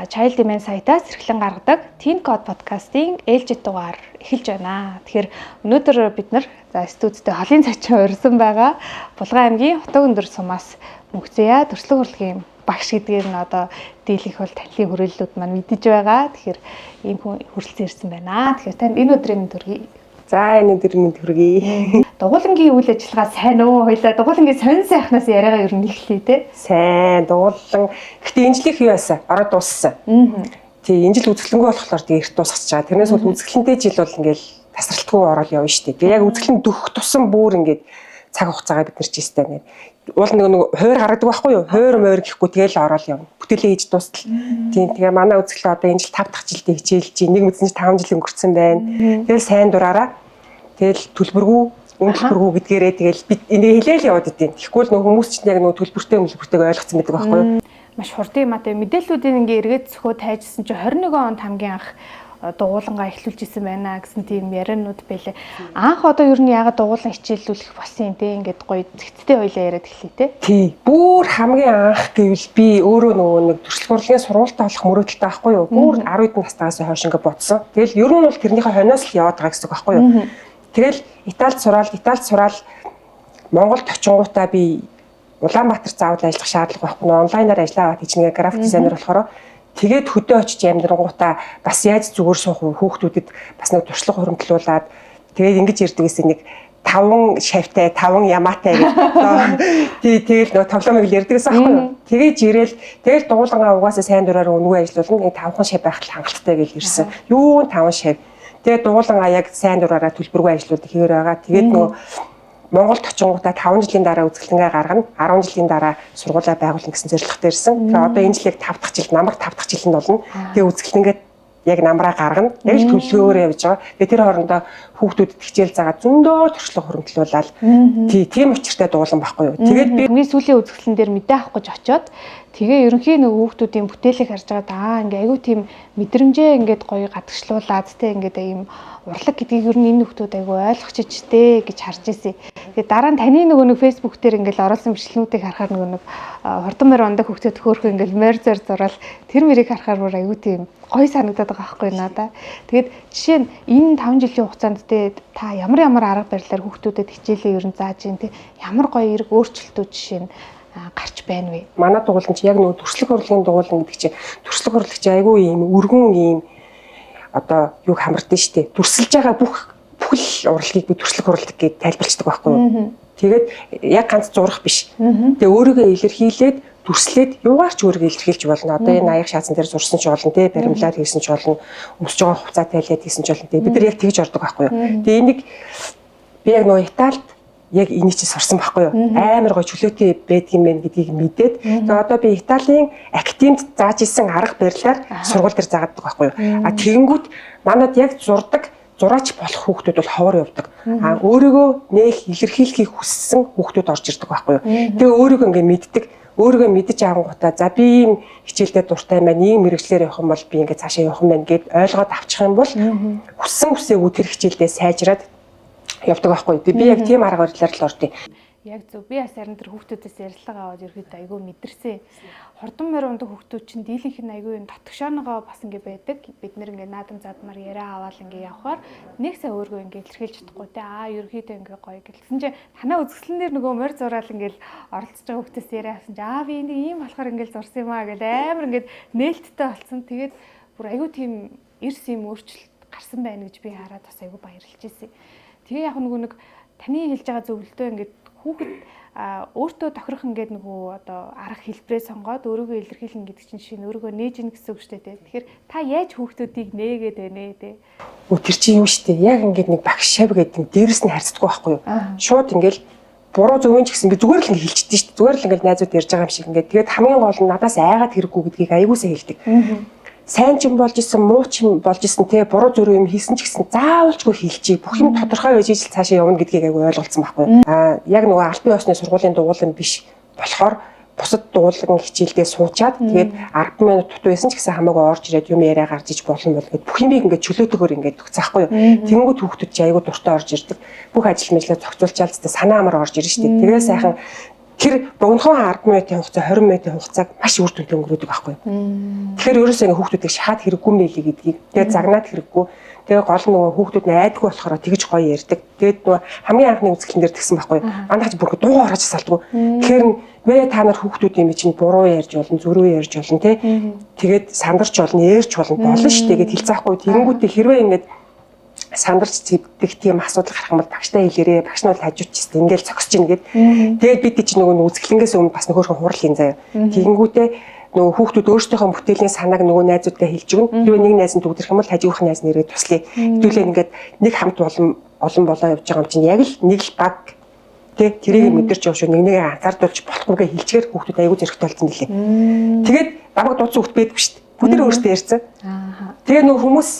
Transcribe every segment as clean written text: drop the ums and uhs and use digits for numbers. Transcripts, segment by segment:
Child Demand сайтаас эрхлэн гаргадаг Teen Code podcast-ийн ээлжит дугаар эхэлж байна. Тэгэхээр өнөөдөр бид нар за студидтэй холын зочин урьсан байгаа. Булган аймгийн Хотог өндөр сумаас Мөнхзая төрслөг урлагийн багш гэдгээр нь одоо дийлэх бол танилын хүрээллүүд маань мэдэж байгаа. Тэгэхээр ийм хүн хүрэлцэн ирсэн байна. Тэгэхээр танд энэ өдрийн мэнд хүргэе. За, энэ өдрийн мэнд хүргэе. Дугуулангийн үйл ажиллагаа сайн уу? Хоёлаа дугуулангийн сонин сайхнаас яриагаа ер нь эхлэе те. Сайн, дугуулан. Гэтэ энэ жилийнх юу яасан? Ороод дууссан. Тий, энэ жил үзэсгэлэнгүй болохоор тэгээ эрт дуусгаж байгаа. Тэрнээс бол үзэсгэлэнтэй жил бол ингээл тасралтгүй ороод явна шүү дээ. Тэгээ яг үзэсгэлэн дөхөх тусам бүр ингээд цаг хугацаагаа бид нар ч өстэй нэр. Уул нэг хойр гаргадаг байхгүй юу? Хойр мойр гэхгүй тэгэл ороод явна. Бүтээлээ хийж дуустал. Тийм, тэгээ манай үзэсгэлэн одоо энэ жил 5 дахь жилдээ хичээлж, нэг мэдсэн чинь 5 жил өнгөрцөн байна. Тэгэл сайн дураараа тэгэл төлбөргүй үнэлбэргүй гэдгээрээ тэгэл бид энийг хэлээл яваад идэв. Тэгэхгүй л нөх хүмүүс чинь яг нөгөө төлбөртэй үнэлбэртэйг ойлгоцсон байдаг байхгүй юу? Маш хурдан юм а тэ мэдээллүүдийг ингээ эргээд цөхөө тайжсан чинь 21 онд хамгийн анх дугуулангаа эхлүүлж исэн байна гэсэн тийм яриануд байлээ. Анх одоо ер нь яагаад дугуулan хичээллүүлэх болсон юм те, ингээд гоё зэгцтэй хоёлаа яриад эхлэе те. Тий. Бүр хамгийн анх гэвэл би өөрөө нөгөө нэг төрслөх урлагийн сургуультаа болох мөрөөдөлтэй байхгүй юу? Бүр 10 хэдэн настайгаас хойш ингээ бодсон. Тэгэл ер нь бол тэрнийхээ хойноос л яваад байгаа гэсэн үг байхгүй юу? Тэгэл Италид сураал Монголд очингуудаа би Улаанбаатар заавал ажиллах шаардлага байхгүй. Онлайнаар ажиллаа аваад хийж нэг график дизайнер болохоор тэгээд хөдөө очиж амьдрангуудаа бас яаж зүгээр суух вэ? Хүүхдүүдэд бас нэг туршлага хуримтлуулад тэгээд ингэж ирдэг гэсэн нэг 5 шавтай, 5 ямаатай гэж. Тий, тэгэл нөгөө тоглоомыг л ярьдаг гэсэн аахгүй юу? Тэгээд ирээл тэгэл дугуулгангаа угаасаа сайн дураар өнгөө ажиллуулна. Нэг 5 шав байхад хангалттай гэж ирсэн. Юу 5 шав. Тэгээд дугуулгангаа яг сайн дураараа төлбөргүй ажиллуулдаг хэвээр байгаа. Тэгээд нөгөө Монголд очингуудаа 5 жилийн дараа үзэсгэлэнгээ гаргана, 10 жилийн дараа сургуулаа байгуулна гэсэн зорилготой ирсэн. Тэгэхээр одоо энэ жилийг 5 дахь жил, намар 5 дахь жил нь болно. Тэгээ үзэсгэлэнгээ яг намраа гаргана. Яг л төлөвлөгөөр явж байгаа. Тэгээ тэр хоорондоо хүүхдүүдэд хичээл заагаад зөндөө туршлага хуримтлуулаад тий, тийм учиртай дуулан байхгүй юу. Тэгээд би миний сүүлийн үзэсгэлэн дээр мэдээ авах гэж очиод тэгээ ерөнхий нэг хүүхдүүдийн бүтээлийг харж байгаад аа ингээ айгүй тийм мэдрэмжээ ингээд гоё гадагшлуулад те, ингээд ийм урлаг гэдгийг ер нь энэ хүүхдүүд айгүй ойлгочихжтэй гэж харж ирсэн. Тэгээ дараа нь таны нөгөө нэг Facebook дээр ингээл оруулсан бичлэгнүүдийг харахаар нөгөө нэг хурдан морь ундаг хүүхдүүд хөөрхөн ингээл морь зөр зураал тэр мэрийг харахаар бүр айгүй тийм гоё санагдаад байгаа байхгүй надаа. Тэгээд жишээ нь энэ 5 жилийн хугацаанд те та ямар ямар арга барилаар хүүхдүүдэд хичээлээ ер нь зааж ин те, ямар гоё эрг өөрчлөлтүүд жишээ нь гарч байна вэ? Манай дугуулan чи яг нөгөө төрслөх урлагийн дугуулan гэдэг чи төрслөх урлаг чи айгүй ийм өргөн ийм одоо юг хамардсан шүү дээ. Дүрсэлж байгаа бүх бүхэл урлагийг би төрслөх урлаг гэж тайлбарлацдаг байхгүй юу? Тэгээд яг ганц зурах биш. Тэгээ өөрийгөө илэрхийлээд дүрслээд юугаар ч өөрийгөө илэрхийлж болно. Одоо энэ аяг шаацсан дээр зурсан ч болно, тэ баримлаар хийсэн ч болно, өмсөж байгаа хувцас тайлаад хийсэн ч болно. Тэгээ бид нар яг тэгж ордог байхгүй юу? Тэгээ энийг би яг нөгөө Италид яг энийг чи сурсан байхгүй юу? Амар гоё чөлөөтэй байдгийм байх гэдгийг мэдээд тэгээ одоо би Италийн академид зааж исэн арга барилаар сургууль дээр заагаад байгаа байхгүй юу? А тэгэнгүүт манад яг зурдаг зураач болох хүүхдүүд бол ховор явдаг. А өөрийгөө нээх илэрхийлэхийг хүссэн хүүхдүүд орж ирдэг байхгүй юу? Тэгээ өөрийгөө ингээ мэддэг. Өөрийгөө мэдэж авангуудаа за би ийм хичээлдээ дуртай юм байна, ийм мэрэгчлэр явах юм бол би ингээ цаашаа явах юм байна гэд ойлгоод авчих юм бол хүссэн хүсээгүй тэр хичээлдээ сайжраад явдаг байхгүй. Тэгээ би яг тийм арга барилаар л ордیں۔ Яг зөв. Би бас харин тэр хүүхдүүдээс ярилцлага аваад ерөөдөө айгүй мэдэрсэн. Хурдан морь ундаг хүүхдүүд чинь дийлэнх нь айгүй юм дотгошооноогоо бас ингээ байдаг. Бид нэр ингээ наадам задмар яриа аваад ингээ явхаар нэг сайн өөргөө ингээ илэрхийлж чадахгүй те. Аа ерөөхдөө ингээ гоё гэлсэн чинь танаа үзэсгэлэн дээр нөгөө морь зураал ингээл оролцож байгаа хүүхдээс яриа авсан чинь аа би энийг ийм болохоор ингээл зурсан юм аа гэл амар ингээд нээлттэй болсон. Тэгээд бүр айгүй тийм эрс юм өөрчлөлт гарсан байна гэж би хараад бас айгүй баярлж ирсэн. Тэгээ яг нөгөө нэг таны хэлж байгаа зөвлөлтөө ингээд хүүхэд өөртөө тохирох ингээд нөгөө одоо арга хэлбэрээ сонгоод өөрийгөө илэрхийлнэ гэдэг чинь шинэ өөрийгөө нээж ийн гэсэн үг шүү дээ. Тэгэхээр та яаж хүүхдүүдийг нээгээд байна те? Өө тэр чинь юу шүү дээ. Яг ингээд нэг багш шав гэдэг нь дээрэс нь харьцдаггүй байхгүй юу? Шууд ингээд буруу зөвөн ч гэсэн би зүгээр л ингээд хэлчихдээ шүү дээ. Зүгээр л ингээд найзууд ярьж байгаа юм шиг ингээд тэгээд хамгийн гол нь надаас айгаад хэрэггүй гэдгийг аягуулсаа хэлдэг. Сайн ч юм болж исэн, муу ч юм болж исэн те, буруу зүрх юм хийсэн ч гэсэн заавалчгүй хэлчихье. Бүх юм тодорхой байж ижил цаашаа явна гэдгийг айгүй ойлголцсон байхгүй. Аа яг нөгөө албан ёсны сургуулийн дугуулan биш болохоор бусад дуулан хичээлдээ суучаад тэгээд 10 минут дутуу байсан ч гэсэн хамаагүй орж ирээд юм яриа гарч иж болно бол гэд бүх юмыг ингээд чөлөөтэйгээр ингээд төгсөхгүй юу. Тэнгүүд хүүхдүүд чи айгүй дуртай орж ирдэг. Бүх ажил мэжлээ зохицуулчаал зүйтэй санаа амар орж ирнэ шүү дээ. Тэгээ сайхан Тэр богинохон 10 минутын хугацаа, 20 минутын хугацааг маш үр дүнтэй өнгөрөөдөг байхгүй юу. Тэгэхээр ерөөсөө ингээ хүүхдүүдийг шахаад хэрэггүй юм билий гэдгийг, тэгээ загнаад хэрэггүй. Тэгээ гол нь нөгөө хүүхдүүд нь айдгүй болохоор тэгж гоё ярьдаг. Тэгээд нөгөө хамгийн анхны үзэсгэлэн дээр тэгсэн байхгүй юу. Манайх ч бүр дуугаа орож салдгүй. Тэгэхээр вэ та нар хүүхдүүд юм чинь буруу ярьж болно, зөрүү ярьж болно те. Тэгээд сандарч болно, ярьж болно, болно шүү дээ гэд хэлцээхгүй. Тэгэнгүүтээ хэрвээ ингээд сандарч зэвдэх тийм асуудал гарах юм бол багштай хэлээрээ, багш нь бол хажууч гэсэн ингээл зогсож ийн гэд. Тэгээд бид чинь нөгөө үзэсгэлэнгээс өмнө бас нөхөрхөн хурал хийн заяа. Тэгэнгүүтээ нөгөө хүүхдүүд өөрсдийнхөө бүтээлийн санааг нөгөө найзуудтай хэлж өгнө. Хэрвээ нэг найз нь дүгдэрх юм бол хажуугийнх найз нэрээ туслая. Хэдүүлээ ингээд нэг хамт болон олон болоо явж байгаа юм чинь яг л нэг л баг тэ тэрийг мэдэрч явах шүү, нэг нэгэ анзаардуулж болохгүйгээ хэлчихээр хүүхдүүд аягүй зэрэгтэй болсон нэлээ. Тэгээд намайг дуудсан хүүхд байдгүй шүү дээ. Бүгд өөрсдөө ярьсан. Тэгээд нөгөө хүмүүс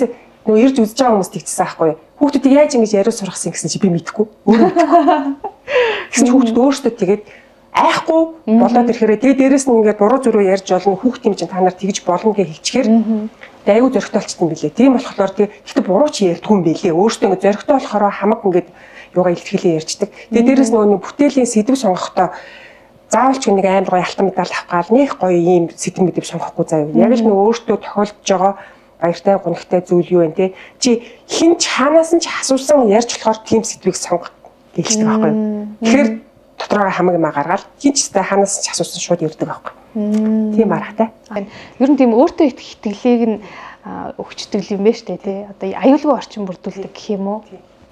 нөгөө ирж үзэж байгаа хүмүүс тэгчихсэн аахгүй юу. Хүүхдүүдийг яаж ингэж яриа сургасан гэсэн чи би мэдэхгүй. Өөрөө мэдэхгүй. Тэгсэн чи хүүхдүүд өөрсдөө тэгээд айхгүй болоод ирэхээр тэгээд дээрэс нь ингээд буруу зүрүү ярьж болно, хүүхд юм чинь та нар тэгж болно гэж хэлчихээр аягүй зөрөгтэй болчихсон юм билээ. Тийм болохоор тэг гэхдээ буруу чи ярьдгүй юм билээ. Өөртөө ингээд зөрөгтэй болохоор хамаг ингээд юугаа илэрхийлээ ярьждаг. Тэгээд дээрэс нөгөө нэг бүтээлийн сэдв сонгохдоо заавал ч нэг амар гоё алтан медаль авах гал нэг гоё ийм сэдв мэдв сонгохгүй заяа. Яг л нөгөө өөртөө тохиолдож байгаа баяртай гунигтай зүйл юу вэ те? Чи хэн ч хаанаас нь ч асуусан ярьж болохоор тийм сэдвийг сонго гэлждэг байхгүй юу. Тэгэхээр дотроо хамаг юм гаргаал хин ч өстэй хаанаас ч асуусан шууд ирдэг байхгүй. Тийм аргатай. Ер нь тийм өөртөө итгэх итгэлийг нь өгчдөг юм байна штэ тий. Одоо аюулгүй орчин бүрдүүлдэг гэх юм уу?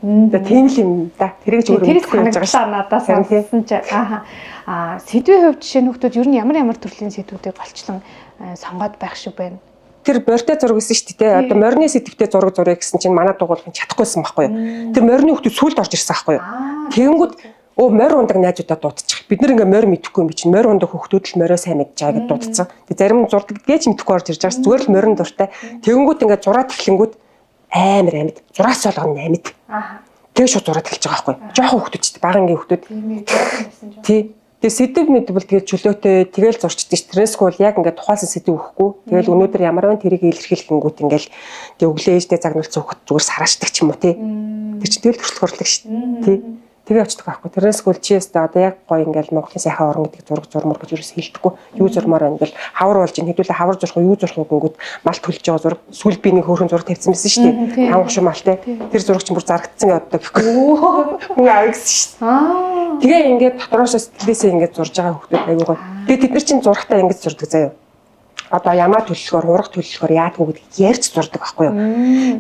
За тийм л юм да. Тэрийг ч өөрөө мэдэхгүй явж байгаа шүү. Надаас сонссон чи ааха. Аа сэдвийн хувьд жишээ нь хүмүүс ер нь ямар ямар төрлийн сэдвүүдийг голчлон сонгоод байх шиг байна? Тэр морьтой зураг гэсэн шүү дээ. Одоо морины сэдвтэй зураг зуръя гэсэн чинь манай дугуулгын чадахгүйсэн байхгүй юу. Тэр морины хүмүүс сүлд орж ирсэн байхгүй юу. Тэгэнгүүт өө морь ундаг найзуудаа дуудчих. Бид нар ингээ морь мэдэхгүй юм би чинь морь ундаг хүүхдүүд л морио сайн мэдж байгаа гэдээ дуудсан. Тэг зарим нь зурдаг гэж мэдэхгүй орж ирж байгаа ш. Зүгээр л морин дуртай. Тэгэнгүүт ингээ зураад эхлэнгүүт амар амьд. Зураас болгоно амьд. Аа. Тэг шууд зураад эхэлж байгаа байхгүй. Жохон хүүхдүүд ч бага ангийн хүүхдүүд. Тий. Тэгээ сэдв мэдвэл тэгэл чөлөөтэй тэгэл зурчдээ ш. Тэрнээсгүй бол яг ингээ тухайлсан сэдв өгөхгүй. Тэгэл өнөөдөр ямар байна тэрийг илэрхийлэх гингүүт ингээл тэг өглөө ээжтэй загнуулсан хүүхд зүгээр сараашдаг ч юм уу тий. Тэр чинь тэгэл төрөлх хурлаг ш. Тий. Тэгээ явчихдаг байхгүй. Тэрнээс хөл чи өстө одоо яг гоё ингээл Монголын сайхан орн гэдэг зураг зурмар гэж юус хэлдэггүй. Юу зурмаар байна гэл хавар болж ин хэдүүлээ хавар зурх уу юу зурх уу гингүүд мал төлж байгаа зураг. Сүүл би нэг хөөрхөн зураг тавьсан байсан шүү дээ. Таван шум малтай. Тэр зураг чинь бүр зарагдсан гэдэг одоо гэхгүй. Хүн авъя гэсэн шүү дээ. Тэгээ ингээд дотроос сэтгэлээсээ ингээд зурж байгаа хүмүүс айгүй гоё. Тэгээ тэд нар чинь зурхтаа ингэж зурдаг заяа. Одоо ямаа төлөлгөөр, хураг төлөлгөөр яадгүй гэдгийг ярьж зурдаг байхгүй юу.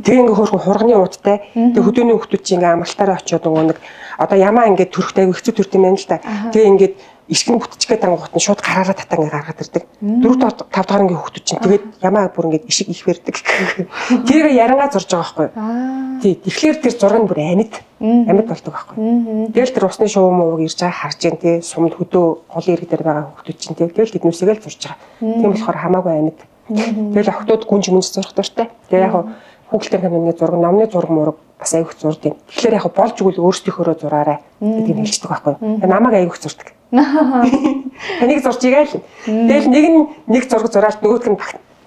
Тэгээ ингээ хөөрхөн хурганы уудтай. Тэгээ хөдөөний хүмүүс чинь ингээ амралтаараа очиод нөгөө нэг одоо ямаа ингээ төрөхтэй айгүй хэцүү төрт юм байна л да. Тэгээ ингээд ишгэн бүтчихгээ дангуут нь шууд гараараа татаа ингээ гаргаад ирдэг. 4 5 дахь ангийн хүмүүс чинь тэгээд ямаа бүр ингээ ишиг их барьдаг. Тэрийг ярангаа зурж байгаа байхгүй юу. Тий. Тэгэхээр тэр зураг нь бүр амьд. Амьд болдог байхгүй. Тэгэл тэр усны шувуу мууг ирж байгаа харж гин тий. Сумд хөдөө гол ирэг дээр байгаа хүмүүс чинь тий. Тэгэл тэднүүсийг л зурж байгаа. Тийм болохоор хамаагүй амьд. Тэгэл охтууд гүнж мүнж зурх дуртай. Тэгээ яг хүүхэлдэйн киноны зураг, номны зураг мураг бас аягүй зурд юм. Тэгэхээр яг болж игэл өөрсдийнхөөрөө зураарай гэдгийг хэлчихдэг байхгүй. Намайг аягүй зурдаг. Таныг зурж игээл. Тэгэл нэг нь нэг зураг зураал нөгөөх нь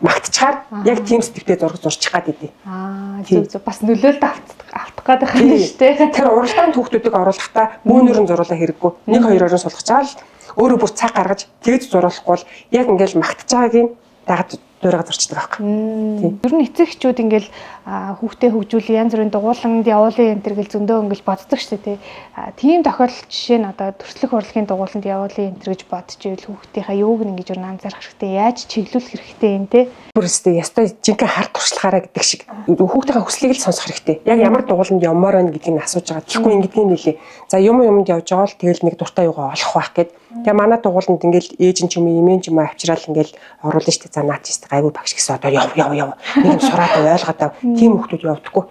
магтчихаар яг тийм сэтгэвтэй зураг зурчих гад идэв. Аа зөв зөв бас нөлөөлөлт автах гээд байх юм шүү дээ. Тэр уралдаанд хүүхдүүдийг оруулахдаа бүүнөр нь зуруулаа хэрэггүй. Нэг хоёроор нь сулгачаал өөрөө бүр цаг гаргаж тэгж зуруулахгүй бол яг ингээл магтаж байгааг нь дагаад дуурайгаа зурчдаг байхгүй. Тийм. Ер нь эцэг эхчүүд ингээл хүүхдээ хөгжүүлээ янз бүрийн дугууланд явуулъя энэ төр гэл зөндөө ингээл боддог шүү дээ. Тийм тохиолдолд жишээ нь одоо төрслөх урлагийн дугууланд явуулъя энэ төр гэж бодож ивэл хүүхдийнхаа юуг нь ингэж ер нь анзаарах хэрэгтэй, яаж чиглүүлэх хэрэгтэй юм те. Бүр өстэй ястай жинхэнэ хар туршлагаараа гэдэг шиг хүүхдийнхаа хүслийг л сонсох хэрэгтэй. Яг ямар дугууланд явмаар байна гэдгийг нь асууж байгаа. Тэгэхгүй ингэдгийг нэлээ. За юм юмд явж байгаа л тэгэл нэг дуртай юугаа олох байх гэд. Тэгээ манай дугууланд ингээл ээж нь ч юм уу эмээн ч юм уу авчраал ингээл оруулна шүү дээ. За наад чи гайгүй багш гэсэн одоо яв яв яв. Нэг юм сураад ойлгоод ав. Тийм хүүхдүүд явдаггүй.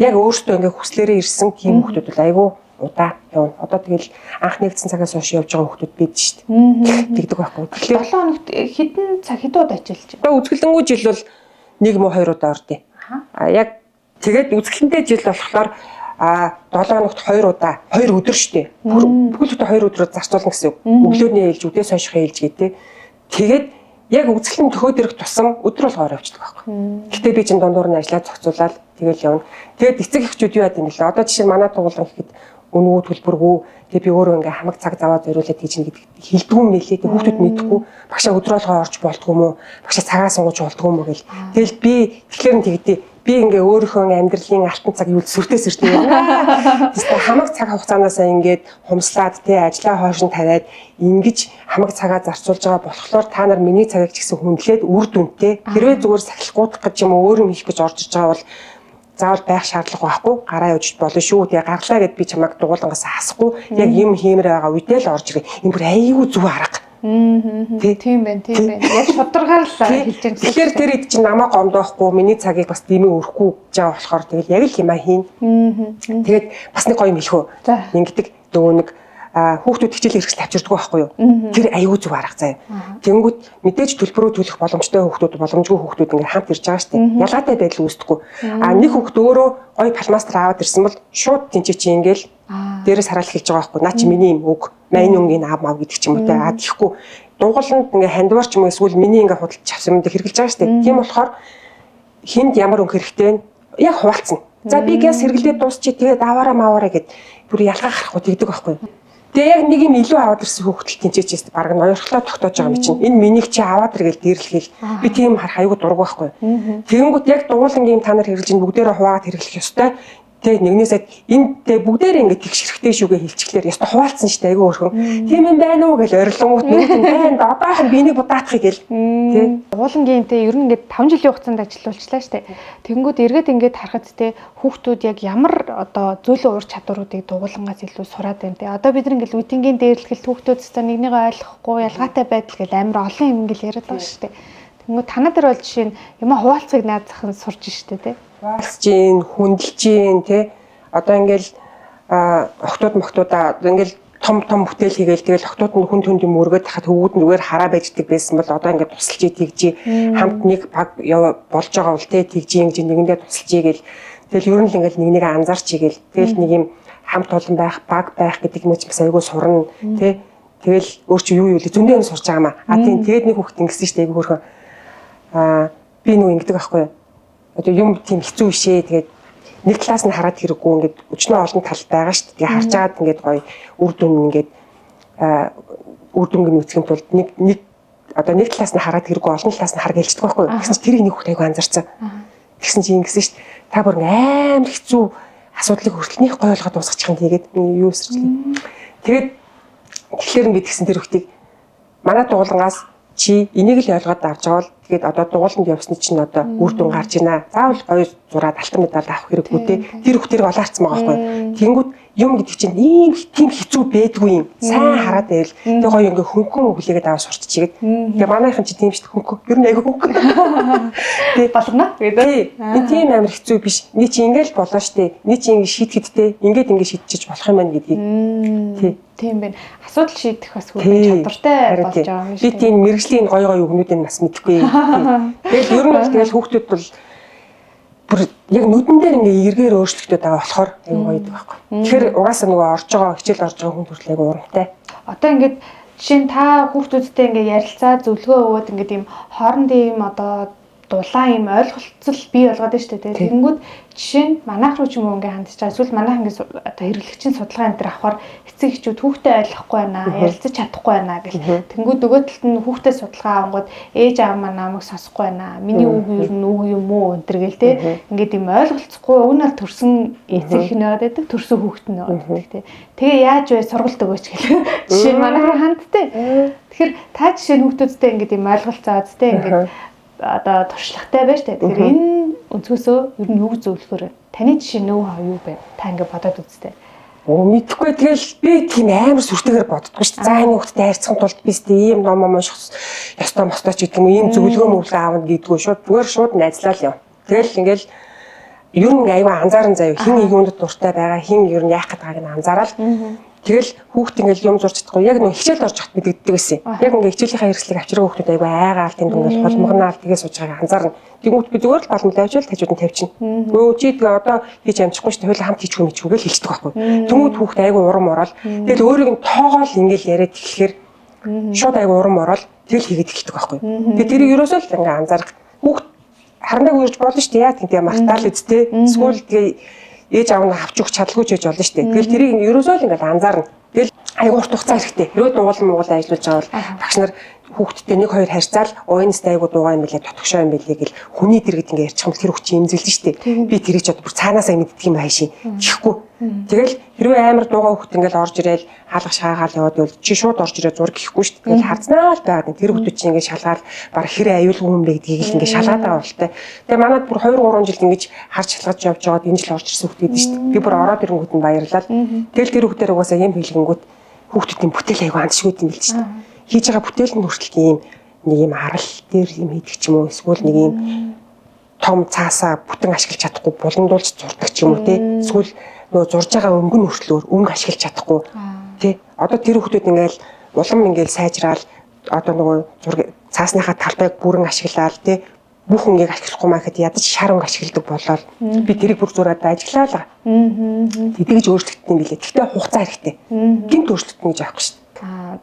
Яг өөрсдөө ингээ хүслээрээ ирсэн тийм хүүхдүүд бол айгүй удаа явна. Одоо тэгэл анх нэгдсэн цагаас хойш явж байгаа хүүхдүүд бид шүү дээ. Тэгдэг байхгүй. Тэгэхээр 7 хоногт хэдэн цаг хэдэн удаа ажиллаж байна? Одоо үзэсгэлэнгүү жил бол 1 мө 2 удаа ордیں۔ А яг тэгээд үзэсгэлэнтэй жил болохоор а 7 хоногт 2 удаа 2 өдөр шүү дээ. Бүхэл бүтэн 2 өдрөөр зарцуулна гэсэн үг. Өглөөний ээлж, үдээс хойших ээлж гэдэг. Тэгээд яг үзэсгэлэн төхөөд ирэх тусам өдөр болгоор явчихдаг байхгүй. Гэтэ би чинь дундуур нь ажиллаад зохицуулаад тэгэл явна. Тэгээд эцэг эхчүүд юу яд юм бэлээ. Одоо жишээ нь манай тугуулан гэхэд Үнэгүй төлбөргүй. Тэгээ би өөрөө ингээ хамаг цаг заваа зориулаад хийж гин гэдэг хэлдэггүй юм лээ. Тэгээ хүүхдүүд мэдэхгүй. Багшаа өдрөөлгөө орж болдгоо юм уу? Багшаа цагаа сунгаж болдгоо юм уу гэл. Тэгэл би тэгэхээр нь тэгдээ. Би ингээ өөрийнхөө амьдралын алтан цаг юу сүртэй сүртэй юм. Тэстэ хамаг цаг хугацаанаасаа ингээд хумслаад тэ ажлаа хойш нь тавиад ингэж хамаг цагаа зарцуулж байгаа болохоор та нар миний цагийг ч гэсэн хүндлээд үр дүнтэй. Хэрвээ зүгээр сахилгуудах гэж юм уу өөр юм хийх гэж орж иж байгаа бол заавал байх шаардлага байхгүй, гараа явж болно шүү. Тэгээ гарлаа гэд би чамайг дугуулангаас хасахгүй. Яг юм хиймээр байгаа үедээ л орж ирээ. Энэ бүр айгүй зүг арга. Тийм байна, тийм байна. Яг шударгаар л хэлж байгаа. Тэгэхээр тэр ид чинь намайг гомдоохгүй, миний цагийг бас дэмий өрөхгүй гэж байгаа болохоор тэгэл яг л юмаа хийн. Тэгээд бас нэг гоё юм хэлэх үү. Ингэдэг нөгөө нэг хүүхдүүд хичээл хэрэгсэл авчирдаггүй байхгүй юу? Тэр аюу зүг арга заяа. Тэнгүүд мэдээж төлбөрөө төлөх боломжтой хүүхдүүд, боломжгүй хүүхдүүд ингээд хамт ирж байгаа шүү дээ. Ялгаатай байдал үүсдэхгүй. А нэг хүүхд өөрөө гоё палмастер аваад ирсэн бол шууд тэнцээ чи ингээл дээрээс хараал хэлж байгаа байхгүй. Наа чи миний юм үг, мань өнгийн ав мав гэдэг ч юм уу те. А тэгэхгүй дугаланд ингээ хандвар ч юм уу эсвэл миний ингээ худалдаж авсан юм дээр хэрэгжилж байгаа шүү дээ. Тийм болохоор хинд ямар өнгө хэрэгтэй вэ? Яг хуваалцна. За би гяс хэрэглээд дуусчи тэгээд аваараа маваараа гэд бүр ялгаа харахгүй тэгдэг байхгүй. Тэгээ яг нэг юм илүү аваад ирсэн хүүхдэл тэнцээчээс баг ноёрхлоо тогтоож байгаа юм чинь. Энэ миний чи аваад иргээл дээрлэхэл би тийм харах аюу дург байхгүй. Тэгэнгүүт яг дугуулангийн та нар хэрэглэж ин бүгдээрээ хуваагаад хэрэглэх ёстой. Тэгээ нэгнээсээ энэ тэгээ бүгдээрээ ингэ тэгш хэрэгтэй шүүгээ хэлчихлээр ёстой хуваалцсан шүү дээ айгүй өөрхөн. Тийм юм байна уу гэж орилонгууд нэг юм байна. Одоохон би нэг будаатахыг гэл. Тэ. Дугуулангийн тэ ер нь ингэ 5 жилийн хугацаанд ажилуулчлаа шүү дээ. Тэгэнгүүт эргээд ингээд харахад тэ хүүхдүүд яг ямар одоо зөөлөн уур чадваруудыг дугуулангаас илүү сураад байна тэ. Одоо бид нар ингээд үтингийн дээрлэхэл хүүхдүүд өстө нэгнийгээ ойлгохгүй ялгаатай байдал гэл амар олон юм ингээд яриад байгаа шүү дээ. Тэнгүүд танаа дээр бол жишээ нь юм хуваалцыг наад захын сурж штэ тэ. Хуваалцж гин, хүндэлж гин тэ. Одоо ингээл охтууд мохтуудаа ингээл том том бүтээл хийгээл тэгэл охтууд нь хүн түнд юм өргөд хахад хөвгүүд нь зүгээр хараа байждаг байсан бол одоо ингээд тусалж тэгжи хамт нэг баг болж байгаа бол тэ тэгжи ингэж нэгэндээ тусалж гээл тэгэл ер нь л ингээл нэг нэгэ анзаарч игээл тэгэл нэг юм хамт олон байх баг байх гэдэг юм чи бас айгүй сурна тэ. Тэгэл өөр чи юу юу лээ зөндөө юм сурч байгаа маа. А тийм тэгээд нэг хүүхд ингэсэн штэ айгүй хөөрхөн. Би нөгөө ингэдэг байхгүй юу? Одоо юм тийм хэцүү бишээ. Тэгээд нэг талаас нь хараад хэрэггүй ингээд өчнөө олон тал байгаа шүү дээ. Тэгээ харж агаад ингээд гоё үр дүн ингээд үр дүнг нь үүсгэхийн тулд нэг нэг одоо нэг талаас нь хараад хэрэггүй олон талаас нь хар гэлждэг байхгүй юу? Тэгсэн чинь тэрийг нэг хүүхд айгүй анзаарсан. Тэгсэн чинь ингэсэн шүү дээ. Та бүр амар хэцүү асуудлыг хүртэл нэг гоё болгоод дуусгачих юм тэгээд юу эсэрчлээ. Тэгээд тэгэхээр би тэгсэн тэр хүүхдийг манай дугуулангаас чи энийг л ойлгоод авч байгаа бол тэгээд одоо дугууланд явсны чинь одоо үр дүн гарч ийна. Заавал гоё зураад алтан медаль авах хэрэггүй те. Тэр хүүхдэрийг олаарцсан байгаа байхгүй. Тэнгүүд юм гэдэг чинь ийм тийм хэцүү байдгүй юм. Сайн хараад байвал тэг гоё ингээ хөнгөн өглөөгээд аваа сурччихгээд. Тэгээ манайхан чи тийм шүү дээ хөнгөн. Ер нь айгүй хөнгөн. Тэг болгоно гэдэг. Энэ тийм амар хэцүү биш. Нэг чи ингээл болоо штэ. Нэг чи ингээ шийтгэд те. Ингээд ингээ шийдчихэж болох юм байна гэдгийг. Тий. Тийм байна. Асуудал шийдэх бас хүрэн чадвартай болж байгаа юм шүү. Би тийм мэрэгжлийн гоё гоё үгнүүдийг бас мэдэхгүй. Тэгэл ер нь бол тэгэл хүүхдүүд бол бүр яг нүдэн дээр ингээ эргээр өөрчлөгдөд байгаа болохоор аюу гоё гэдэг байхгүй. Тэгэхээр угаасаа нөгөө орж байгаа хичээл орж байгаа хүн төрөл аюу урамтай. Одоо ингээд жишээ нь та хүүхдүүдтэй ингээ ярилцаа зөвлөгөө өгөөд ингээд ийм хоорондын ийм одоо дулаан ийм ойлголцол бий болгоод байна шүү дээ. Тэгэнгүүт жишээ нь манайх руу ч юм уу ингээ хандж байгаа. Эсвэл манайх ингээ одоо хэрэглэгчийн судалгаа энэ төр авахар эцэг эхчүүд хүүхдээ ойлгохгүй байна, ярилцаж чадахгүй байна гэл. Тэнгүүд нөгөө талд нь хүүхдээ судалгаа авангууд ээж аав маань намайг сонсохгүй байна. Миний үг ер нь үг юм уу энэ төр гэл те. Ингээд ийм ойлголцохгүй уг нь л төрсөн эцэг эх нь байгаад байдаг, төрсөн хүүхэд нь байгаад байдаг те. Тэгээ яаж вэ сургалт өгөөч гэл. Жишээ нь манайх руу хандтэй. Тэгэхээр та жишээ нь хүүхдүүдтэй ингээд ийм ойлголцоод те ингээд одоо туршлагатай байж тээ. Тэгэхээр энэ өнцгөөсөө ер нь юу зөвлөхөр вэ? Таны жишээ нөө хаа юу бэ? Та ингэ бодоод үзтээ. Оо мэдхгүй тэгэл би тийм амар сүртэйгээр боддгоо шүү дээ. За энэ хүүхдтэй харьцахын тулд би сте ийм ном ном унших ёстой мостой ч гэдэг юм уу, ийм зөвлөгөө мөвлөгөө аавна гэдгүү шууд зүгээр шууд найзлал юм. Тэгэл ингээл ер нь аюу анзааран заяа хин юунд дуртай байгаа, хин ер нь яах гээд байгааг нь анзаарал. Тэгэл хүүхд ингээл юм зурч чадахгүй яг нэг хичээлд орж хат мэдэгддэг байсан. Яг ингээ хичээлийнхаа хэрэгслийг авчиргаа хүүхдүүд айгүй айгаал тэнд ингээл холмогнаал тэгээ сууж байгааг анзаарна. Тэгмүүд би зүгээр л балмал авчвал тажууд нь тавьчихна. Өө чи тэгээ одоо хийж амжихгүй шүү дээ. Хойлоо хамт хийчихгүй мэчгүй гэж хэлчихдэг байхгүй. Тэнгүүд хүүхд айгүй урам ороод тэгэл өөрийг нь тоогоол ингээл яриад эхлэхээр шууд айгүй урам ороод тэгэл хийгээд эхэлдэг байхгүй. Тэгээ тэрийг ерөөсөө л ингээ анзаарах. Хүүхд харандаг үрж болно шүү дээ. Яа тийм тэгээ мартаал үсттэй. Эсвэл тэгээ Ээж аав нь авч өгч чадалгүй ч байж болно шүү дээ. Тэгэл тэрийг ерөөсөө л ингээл анзаарна. Тэгэл айгуу урт хугацаа хэрэгтэй. Хэрвээ дугуул муугал ажиллаж байгаа бол багш нар хүүхдтэй нэг хоёр харьцаал уйнастай айгуу дуугаа юм билээ, дотгошоо юм билээ гэл хүний дэргэд ингээ ярьчих юм тэр хүүхд чинь имзэглэж шүү дээ. Би тэрийг ч одоо бүр цаанаасаа мэддэг юм хайшин гэхгүй. Тэгэл хэрвээ амар дуугаа хүүхд ингээл орж ирээл хаалга шаагаал яваад байвал чи шууд орж ирээ зураг гэхгүй шүү дээ. Тэгэл харцнаа л байгаад тэр хүүхдүүд чинь ингээ шалгаал баг хэр аюулгүй юм бэ гэдгийг л ингээ шалгаад байгаа болтой. Тэгээ манад бүр 2 3 жил ингэж харж шалгаж явж байгаад энэ жил орж ирсэн хүүхд гэдэг шүү дээ. Би бүр ороод ирэнгүүт нь баярлал. Тэгэл тэр хүүхдээр угаасаа юм хэлгэнгүүт хүүхдүүдийн бүтээл айгу андшгүй юм бил шүү дээ. Хийж байгаа бүтээл нь хүртэл ийм нэг юм арал дээр юм хийдэг ч юм уу эсвэл нэг юм том цаасаа бүтэн ашиглаж чадахгүй буландуулж зурдаг ч юм уу те. Эсвэл нөгөө зурж байгаа өнгө нь хүртэл өнгө ашиглаж чадахгүй тий. Одоо тэр хүүхдүүд ингээл улам ингээл сайжраал одоо нөгөө зураг цаасныхаа талбайг бүрэн ашиглаал тий. Бүх өнгийг ашиглахгүй маа гэхэд ядаж шар өнгө ашигладаг болоод би тэрийг бүр зураад ажиглаа л байгаа. Тэгж өөрчлөгдсөн юм билээ. Гэхдээ хугацаа хэрэгтэй. Гинт өөрчлөгдөн гэж аахгүй шүү дээ.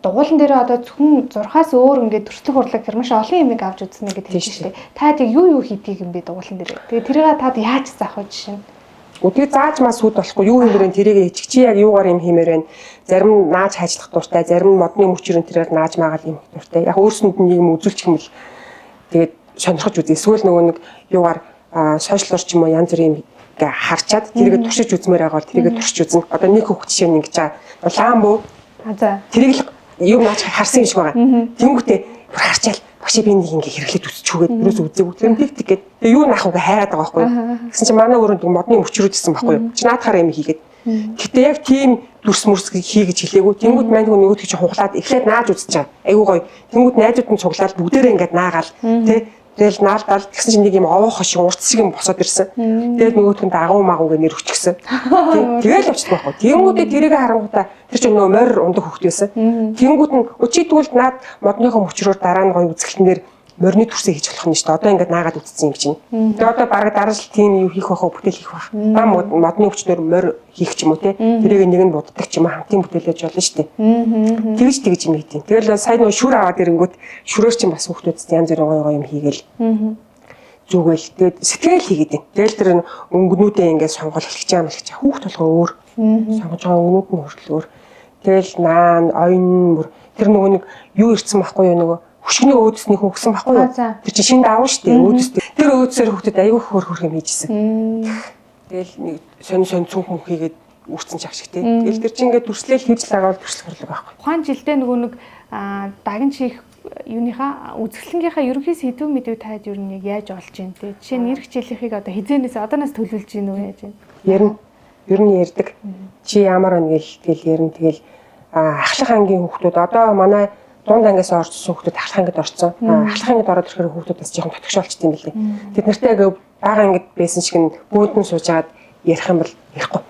Дугуулan дээр одоо зөвхөн зурхаас өөр ингээд төрслөх урлаг тэр маш олон юмыг авч үзсэн гэдэг хэлж шүү дээ. Та яг юу юу хийдгийг юм бэ дугуулan дээр? Тэгээ тэрийг таад яаж заах вэ жишээ нь? Тэгээ зааж маа сүд болохгүй юу хиймээр энэ тэрийг хийчих чи яг юугаар юм хиймээр байна. Зарим нь нааж хайжлах дуртай, зарим нь модны мөчрөн тэрээр нааж маагаал юм дуртай. Яг өөрсөнд нь нэг юм үзүүлчих юм л тэгээд сонирхож үзье. Эсвэл нөгөө нэг юугаар сошиалор ч юм уу янз бүрийн юм ингээ харчаад тэрийг туршиж үзмээр байгаа бол тэрийг туршиж үзнэ. Одоо нэг хүүхд жишээ нь ингэж байгаа. Лаан буу. За. Тэрийг л юм нааж харсан юм шиг байгаа. Тэнгүүтээ бүр харчаал багш би нэг ингээ хэрэглээд үзчихүүгээд ерөөсөө үзээгүй. Тэр тэг тэг гээд тэгээ юу наах вэ хайраад байгаа байхгүй юу. Тэгсэн чинь манай өрөөнд модны мөчрүүд исэн байхгүй юу. Чи наадахаар юм хийгээд. Гэтэ яг тийм дүрс мөрс хий гэж хэлээгүй. Тэнгүүд мань хүн нөгөөдг чи хуглаад эхлээд нааж үзэж байгаа. Айгуу гоё. Тэнгүүд найзууд нь цуглаал бүгдээрээ ингээд наагаал тэ. Тэгэл наалдаал тэгсэн чинь нэг юм овоох шиг урт шиг юм босоод ирсэн. Тэгэл нөгөөх нь дагуу магуу гэ нэр өчгсөн. Тэгэл явчихдаг байхгүй. Тэнгүүдээ тэрийг харангуутаа тэр чинь нөгөө морь ундаг хөхт байсан. Тэнгүүд нь чи тэгвэл наад модныхоо мөчрөөр дараа нь гоё үзэсгэлэн дээр морины төрсөө хийж болох нь шүү дээ. Одоо ингээд наагаад үтцсэн юм чинь. Тэгээ одоо бараг дараа жил тийм юу хийх байх вэ? Бүтээл хийх байх. Бам модны өвчнөр морь хийх ч юм уу те. Тэрийг нэг нь буддаг ч юм уу хамтын бүтээлэж болно шүү дээ. Тэгж тэгж юм хийдیں۔ Тэгэл сайн нөгөө шүр аваад ирэнгүүт шүрээр чинь бас хүүхдүүд янз бүрийн гоё гоё юм хийгээл зүгэл тэгээд сэтгэл хийгээд байна. Тэгэл тэр өнгөнүүдээ ингээд сонгол эхлэж байгаа юм эхлэж байгаа. Хүүхд толгой өөр. Сонгож байгаа өнгөнүүд нь хүртэл өөр. Тэгэл наан, оён мөр тэр нөгөө нэг юу ирсэн байхгүй юу нөгөө хөшгөний өөдөсний хүн өгсөн байхгүй юу? Тэр чинь шинэ давуу шүү дээ өөдөс. Тэр өөдөсөөр хүүхдэд аягүй хөөр хөөр юм хийжсэн. Тэгэл нэг сонь сонь цүнх мөнх хийгээд үрцэн чаг шиг тий. Тэгэл тэр чинь ингээд дүрслэл хийж л байгаа бол дүрслэх хурлаг байхгүй. Тухайн жилдээ нөгөө нэг дагн чих юуныхаа үзэсгэлэнгийнхаа ерөнхий сэдв мэдв таад ер нь яг яаж олж ийн те. Жишээ нь эх жилийнхийг одоо хизээнээс одооноос төлөвлөж ийн үү яаж ийн? Ярина. Ер нь ярьдаг. Чи ямар байна гэл тэгэл ярина. Тэгэл ахлах ангийн хүүхдүүд одоо манай дунд ангиас орсон хүүхдүүд ахлах ангид орсон. Ахлах ангид ороод ирэхээр хүүхдүүд бас жоохон дотгошоолчт юм билээ. Тэд нартай яг бага ангид байсан шиг нь бөөдөн сууж агаад ярих юм бол ярихгүй.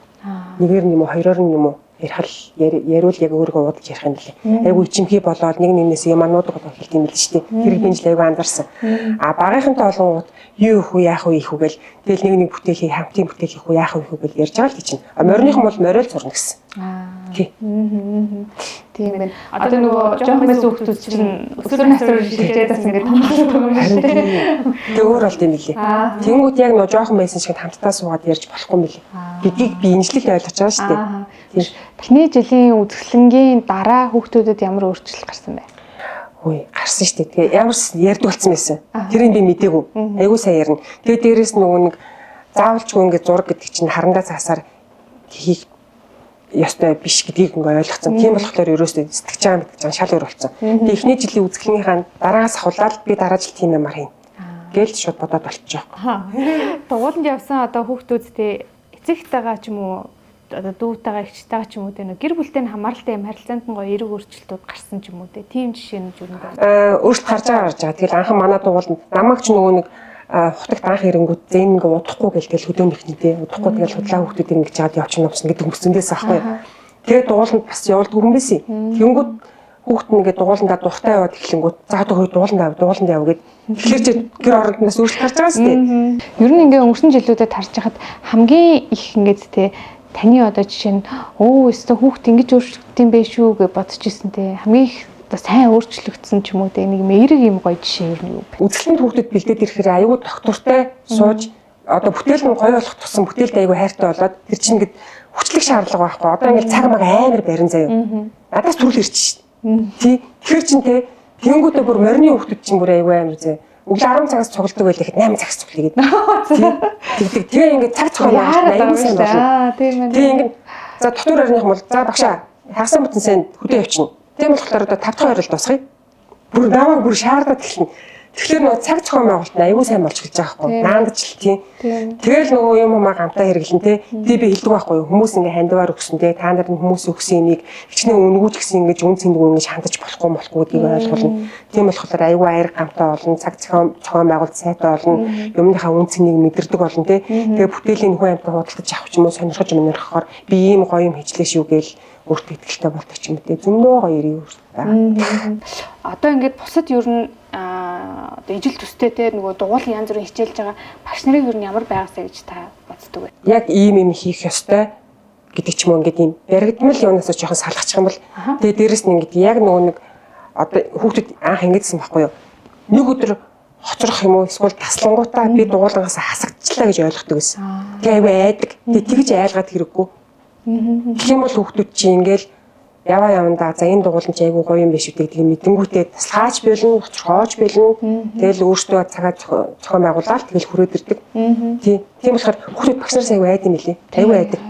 Нэгээр нь юм уу, хоёроор нь юм уу ярих л яриул яг өөрийгөө уудалж ярих юм билээ. Айгу ичимхий болоод нэг нэгнээс юм ануудаг болоо хэлт юм билээ шүү дээ. Тэрийг би жил айгу анзаарсан. А багийнхантай олонгууд юу их үү, яах вэ их үү гэл тэгэл нэг нэг бүтээл хий, хамтын бүтээл хийх үү, яах вэ их үү гэл ярьж байгаа л чинь. А мориных нь бол мориол зурна гэсэн. Тий. Тийм байна. Одоо нөгөө жоохон байсан хүүхдүүд чинь өсвөр насны шилжээд бас ингээд томлоод байгаа юм шүү дээ. Тэг өөр болд юм билээ. Тэнгүүд яг нөгөө жоохон байсан шиг хамтдаа суугаад ярьж болохгүй юм билээ. Гэдгийг би инжлэл ойлгож байгаа шүү дээ. Тийм. Эхний жилийн үзэсгэлэнгийн дараа хүүхдүүдэд ямар өөрчлөлт гарсан бэ? Үй, гарсан шүү дээ. Тэгээ ямар ч ярьдаг болсон байсан. Тэрийг би мдээгүй. Айгуу сайн ярина. Тэгээ дээрэс нөгөө нэг заавалчгүй ингээд зураг гэдэг чинь харандаа цаасаар хийх ёстой биш гэдгийг ингээ ойлгоцсон. Тийм болохоор ерөөсөө сэтгэж байгаа мэдэж байгаа шал өөр болсон. Тэгээ эхний жилийн үзэсгэлэнийхаа дараагаас ахуулаад би дараа жил тийм юмар хийнэ. Гээл шууд бодоод болчих жоох. Дугууланд явсан одоо хүүхдүүдтэй эцэгтэйгээ ч юм уу одоо дүүтэйгээ эгчтэйгээ ч юм уу те нэг гэр бүлтэй нь хамааралтай юм харилцаанд нь гоё эерэг өөрчлөлтүүд гарсан ч юм уу те. Тийм жишээ нь юу юм бэ? Өөрчлөлт гарч байгаа. Тэгэл анхан манай дугууланд намайг ч нөгөө нэг хутагт анх ирэнгүүт зэн ингээ удахгүй гэл тэгэл хөдөөнөх нь те удахгүй тэгэл худлаа хүүхдүүд ингэж жаад явчихна явчихна гэдэг хүмүүс зөндөөс аахгүй. Тэгээд дугууланд бас явуулдаг хүн байсан. Тэнгүүд хүүхд нь ингээ дугууландаа дуртай яваад эхлэнгүүт за одоо хөө дугууландаа яв дугууландаа яв гэд тэгэхээр чи гэр орондоос өөрчлөлт гарч байгаа шүү дээ. Ер нь ингээ өнгөрсөн жилүүдэд харж хахад хамгийн их ингээд те таны одоо жишээ нь өө өстө хүүхд ингэж өөрчлөгдсөн юм бэ шүү гэж бодож ирсэн те хамгийн их одоо сайн өөрчлөгдсөн ч юм уу те нэг юм эерэг юм гоё жишээ ер нь юу бэ? Үзэсгэлэнд хүүхдэд бэлдээд ирэхээр аюул доктортой сууж Одоо бүтээл нь гоё болох тусам бүтээлд айгүй хайртай болоод тэр чинь ингээд хүчлэх шаардлага байхгүй. Одоо ингээд цаг маг амар барин заяа. Надаас төрөл ирч шин. Тий. Тэгэхээр чин те тэгэнгүүтээ бүр морины хүүхдүүд чинь бүр айгүй амар заяа. Өглөө 10 цагаас цугладаг байлаа гэхэд 8 цагаас цуглая гэдэг. Тий. Тэгдэг. Тэгээ ингээд цаг зохион байгуулалт айгүй сайн болно. Тийм ээ. Тэгээ ингээд за дотор орных юм бол за багшаа хагасаа бүтэн сайн хөдөө явчихна. Тийм болохоор одоо 5 дахь ойрол дуусгая. Бүр намайг бүр шаардаад эхэлнэ. Тэгэхээр нөгөө цаг зохион байгуулалт нь аюул сайн болж эхэлж байгаа байхгүй. Наандаж л тийм. Тэгэл нөгөө юм умаа гамтаа хэрэглэн те. Тий би хэлдэг байхгүй юу. Хүмүүс ингээ хандивар өгсөн те. Та нар нь хүмүүс өгсөн имийг хичнээн үнгүүч гэсэн ингэж үн цэндгүй ингэж хандаж болохгүй болохгүй гэдгийг ойлгуулна. Тийм болохоор аюул аяр гамтаа болно. Цаг зохион байгуулалт сайтай болно. Юмныхаа үн цэнийг мэдэрдэг болно те. Тэгээ бүтээлийн хүн амьтан худалдаж авах ч юм уу сонирхож сонирхохоор би ийм гоё юм хийжлээ шүү гээл өөртөө ихтэй болдог ч юм уу те. Зөндөө гоё эрийг байгаа. Одоо ингээд бусад ер нь одоо ижил төстэй те нөгөө дугуулын янз бүрийн хичээлж байгаа багш нарыг ер нь ямар байгаасаа гэж та боддог вэ? Яг ийм юм хийх ёстой гэдэг ч юм уу ингээд ийм баригдмал юунаас жоохон салгачих юм бол тэгээ дээрэс нь ингээд яг нөгөө нэг одоо хүүхдүүд анх ингэдсэн байхгүй юу? Нэг өдөр хоцрох юм уу эсвэл таслангуудаа би дугуулангаас хасагдчихлаа гэж ойлгодог байсан. Тэгээ айгүй айдаг. Тэгээ тэгж айлгаад хэрэггүй. Тэгэх юм бол хүүхдүүд чинь ингээл яваа явандаа за энэ дугуулan чи айгүй гоё юм биш үү гэдэг мэдэнгүүтээ таслахаач билнэ, хоцрохооч билнэ. Тэгэл өөртөө цагаа зохион байгуулаад тэгэл хүрээд ирдэг. Тий. Тийм болохоор хүүхдүүд багш нараас айгүй айд юм билий. Айгүй айдаг.